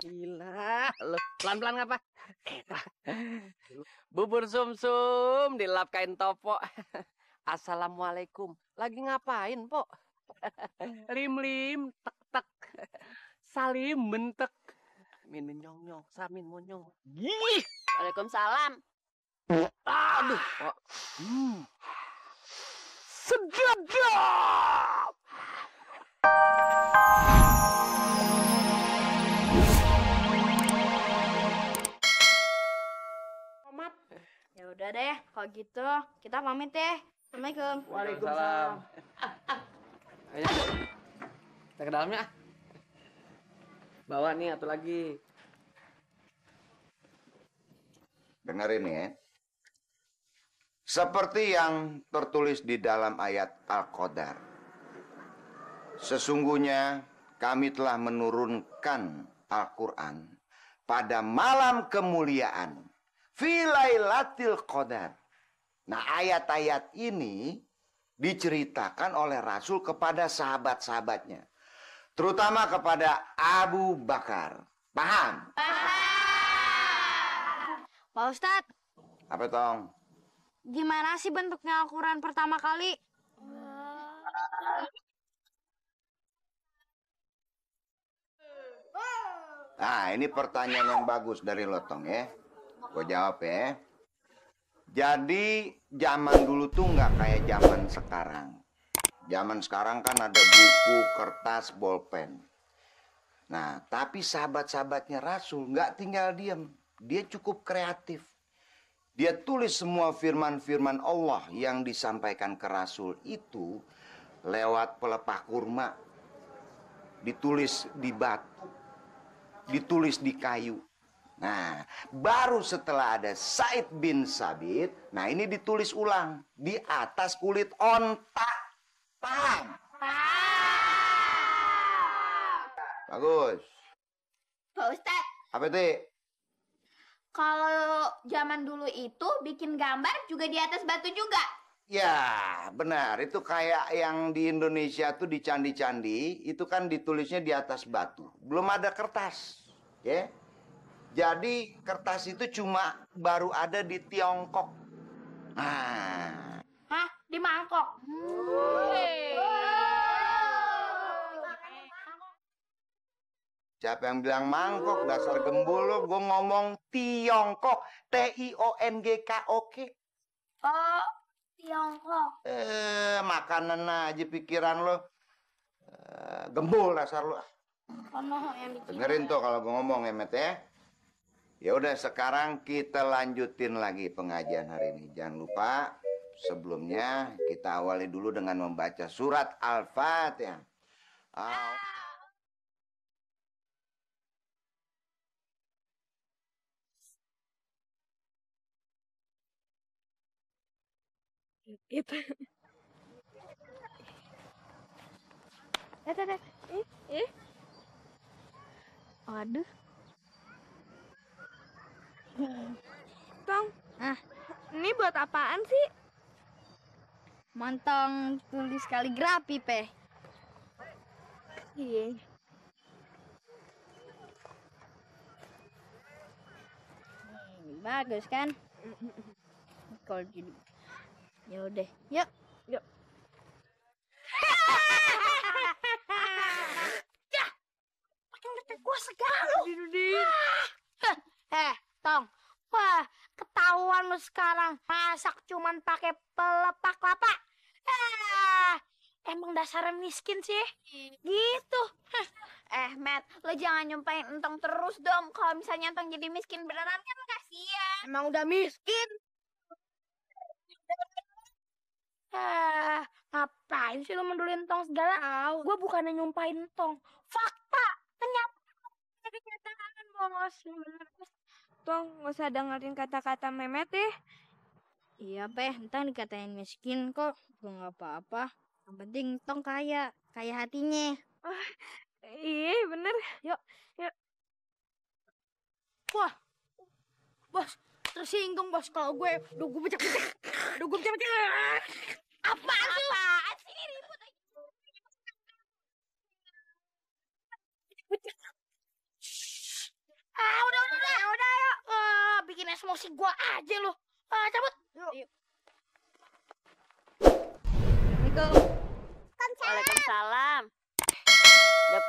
Gila, lu pelan-pelan ngapa? Bubur sumsum dilap kain topo. Assalamualaikum. Lagi ngapain, Po? Lim-lim, tek-tek. Salim mentek. Min nyong-nyong, samin monyong. Gih. Waalaikumsalam. Aduh, Po. Sedap. Ya udah deh, kalau gitu kita pamit deh. Assalamualaikum. Waalaikumsalam. Ayo, kita ke dalamnya. Bawa nih, atau lagi. Dengerin ya. Seperti yang tertulis di dalam ayat Al-Qadar. Sesungguhnya kami telah menurunkan Al-Quran pada malam kemuliaan. Filailatil Qadar. Nah, ayat-ayat ini diceritakan oleh Rasul kepada sahabat-sahabatnya. Terutama kepada Abu Bakar. Paham? Pak Ustadz, Apa tong? gimana sih bentuknya Al-Quran pertama kali? Nah, ini pertanyaan yang bagus dari lo, Tong, ya. Gue jawab ya. Jadi, zaman dulu tuh nggak kayak zaman sekarang. Zaman sekarang kan ada buku, kertas, bolpen. Nah, tapi sahabat-sahabatnya Rasul nggak tinggal diam. Dia cukup kreatif. Dia tulis semua firman-firman Allah yang disampaikan ke Rasul itu lewat pelepah kurma. Ditulis di batu. Ditulis di kayu. Nah, baru setelah ada Said bin Sabit, nah ini ditulis ulang di atas kulit onta. Paham? Bagus. Pak Ustadz, Apa itu? kalau zaman dulu itu bikin gambar juga di atas batu juga. Ya, benar. Itu kayak yang di Indonesia tuh di candi-candi, itu kan ditulisnya di atas batu. Belum ada kertas, ya. Jadi kertas itu cuma baru ada di Tiongkok. Nah, Hah? Di mangkok? siapa yang bilang mangkok? Dasar gembul lo. Gue ngomong Tiongkok. Tiongkok. Oh, Tiongkok. Makanan aja pikiran lo. Gembul dasar lo. Kono yang di Dengerin tuh kalau gue ngomong ya, Met ya. Ya udah, sekarang kita lanjutin lagi pengajian hari ini. Jangan lupa sebelumnya kita awali dulu dengan membaca surat Al-Fatihah. Itu. Waduh. Tong, ini buat apaan sih? Mantong tulis kaligrafi, Pe. Iya. Bagus kan? Kalau jadi. Ya udah, yuk. Yuk. Ya, pakai ngeliat gua segala. Tong. Wah, ketahuan lu sekarang masak cuman pakai pelepah kelapa. Emang dasarnya miskin sih. Gitu. Matt, lo jangan nyumpahin entong terus dong. Kalau misalnya entong jadi miskin beneran kan kasihan. Emang udah miskin. Ngapain sih lo mendulin entong segala? Gue bukannya nyumpahin entong. Fakta. Kenyataan, Bos. Bener. Tong, nggak usah dengerin kata-kata Memet deh. Iya, Peh. Entang dikatain miskin kok. Gue nggak apa-apa. Yang penting entong kaya. Kaya hatinya. Iya, bener. Yuk. Wah, Bos, tersinggung, Bos. Kalau gue becek-becek. Apaan sih? Ini ribut aja.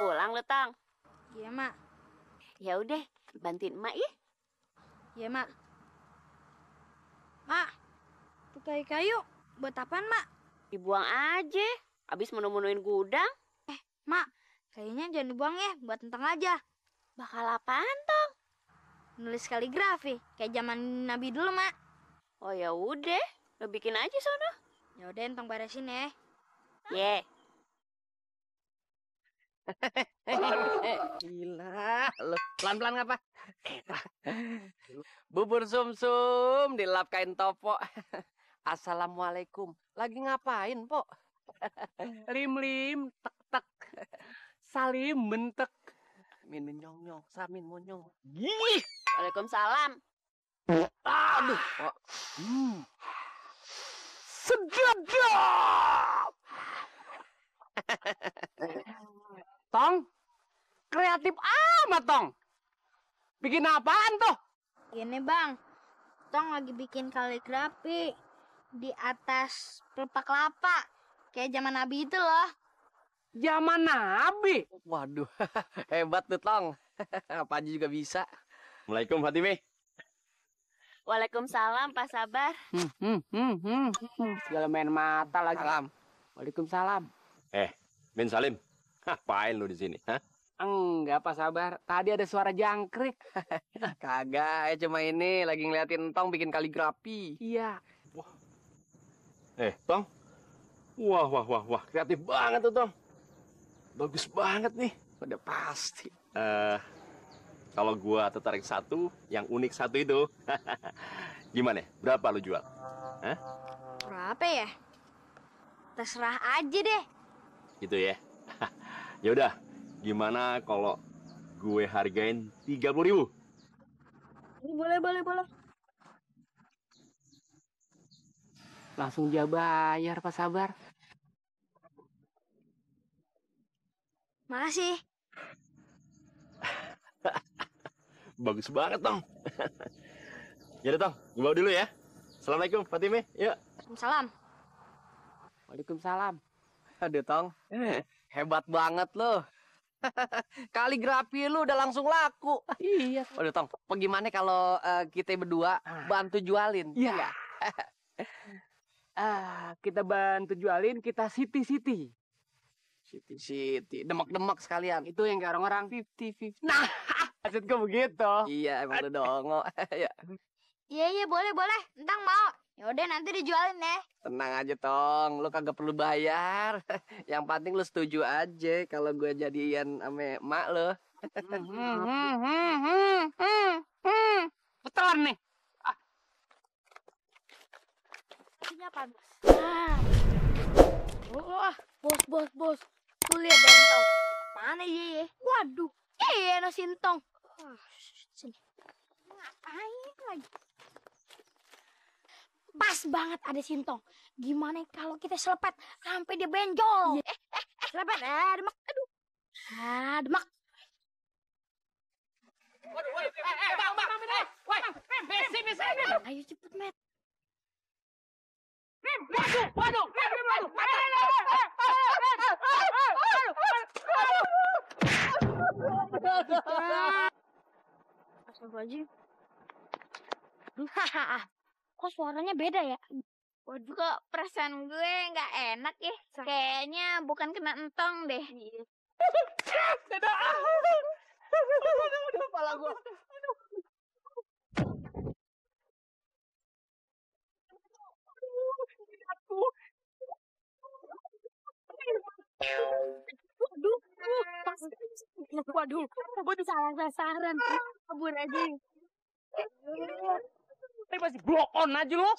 pulang lu, Tong? Iya, Mak. Ya udah, bantuin emak ya. Iya, Mak. Mak, tuh kayu buat apaan, Mak? Dibuang aja, abis menu-menuin gudang. Mak, kayaknya jangan dibuang ya, buat entang aja. Bakal apaan, Tong? Nulis kaligrafi, kayak zaman Nabi dulu, Mak. Oh ya udah, lo bikin aja sono. Ya udah, entang beresin ya. Ye. Gila, lu pelan-pelan ngapa? Bubur sumsum dilap kain topo. Assalamualaikum. Lagi ngapain, Po? Lim-lim, tek-tek. Salim bentek. Min nyong-nyong, samin monyong. Gih. Waalaikumsalam. Aduh, Po. Sedap. Tong, kreatif amat, Tong. Bikin apaan tuh? Gini, Bang. Tong lagi bikin kaligrafi di atas pelepah kelapa. Kayak zaman Nabi itu loh. Zaman Nabi. Waduh, hebat tuh, Tong. Apa aja juga bisa. Assalamualaikum Fatime. Waalaikumsalam, Pak Sabar. Segala main mata lagi. Salam. Waalaikumsalam. Ben Salim. Ngapain lu di sini? Hah? Enggak, Pak Sabar. Tadi ada suara jangkrik. Kagak, cuma ini lagi ngeliatin Tong bikin kaligrafi. Iya. Tong. Wah, kreatif banget tuh, Tong. Bagus banget nih. Udah pasti. Kalau gua tertarik satu, yang unik satu itu. Gimana? Berapa lu jual? Hah? Berapa ya? Terserah aja deh. Gitu ya. Ya udah, gimana kalau gue hargain 30.000? Boleh. Langsung dia bayar, Pak Sabar. Makasih. Bagus banget, Tong. Ya udah, Tong. Gue bawa dulu ya. Assalamualaikum, Fatime. Yuk. Salam. Waalaikumsalam. Aduh, Tong. Hebat banget lo. Kaligrafi lu udah langsung laku. Iya. Waduh, Tong. Bagaimana kalau kita berdua bantu jualin? Iya. Kita bantu jualin, kita siti-siti. Siti-siti. Demak-demak sekalian. Itu yang kayak orang-orang 50-50. Nah, maksud gue begitu. Iya, emang lu dongo. Ya. Iya, boleh. Entang mau. Yaudah, nanti dijualin deh. Tenang aja, Tong. Lu kagak perlu bayar. Yang penting lu setuju aja kalau gue jadian sama emak lu. Betulan nih. Ini apa, Bos? Wah, bos. Tuh lihat Dentong. Mana ye? Waduh, no Sintong. Sini. Ngapain lagi? Pas banget ada Sintong. Gimana kalau kita selepet sampai dia benjol? Selepet. Demak. Aduh. Demak. Bang. Ayo cepet, Met. Waduh. Astagfirullahaladzim. Kok suaranya beda ya? Waduh, kok perasaan gue nggak enak ya. Kayaknya bukan kena entong deh. Kepala gua. Waduh, gue salah sasaran. Kabur aja. Tapi masih blow on aja lo.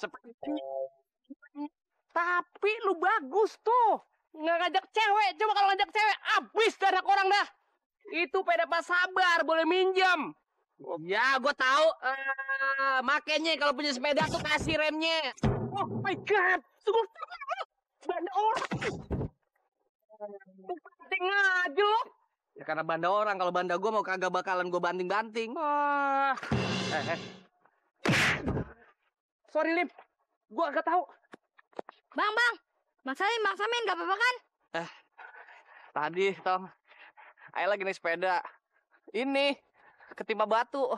Tapi lu bagus tuh. Nggak ngajak cewek. Coba kalau ngajak cewek, abis dah anak orang dah. Itu pada Pak Sabar, boleh minjem. Ya, gue tahu. Makanya kalau punya sepeda tuh kasih remnya. Oh my God. Sungguh banda orang. Banting aja lo. Ya karena banda orang. Kalau banda gue mau kagak bakalan gue banting-banting. Sorry, Lim. Gue agak tahu. Bang. Bang Samin, gak apa-apa kan? Tadi, Tong. Ayah lagi naik sepeda. Ini ketimpa batu.